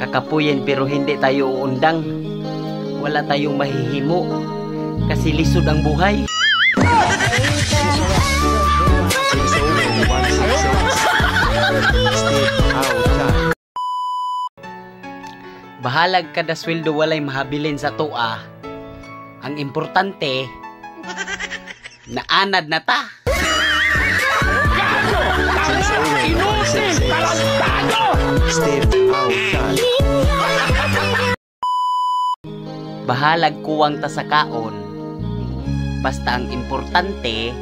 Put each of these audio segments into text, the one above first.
Kakapuyin pero hindi tayo uundang. Wala tayong mahihimo kasi lisod ang buhay. Bahalag kada sweldo walay mahabilin sa tuwa. Ang importante, naanad na ta. Inutil! Tarantado! Step outside. Bahalag kuwang ta sa kaon. Basta ang importante,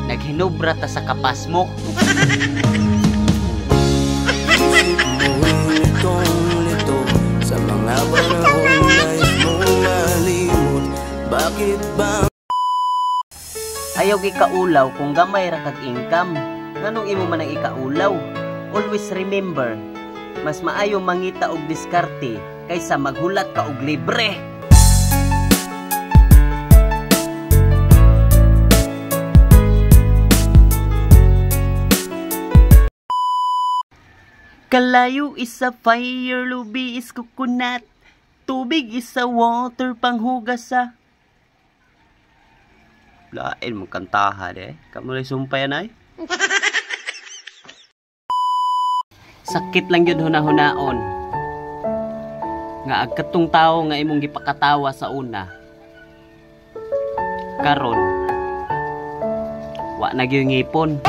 naghinubra ta sa kapas mo. Isip mo'y litong-lito sa mga panahong nais mong malimot. Bakit ba Ayaw ikaulaw kung gamay ra kag income? Nganong imo man ang ikaulaw? Always remember, mas maayo mangita og diskarte kaysa maghulat ka og libre. Kalayo is a fire, lubi is coconut, tubig is a water, panghugas sa. Lain mong kantahan eh. Kamu sumpay anay. Sakit lang yun huna-hunaon. Nga agkatong tao nga imong gipakatawa sa una. Karon, wa na gyud ngipon.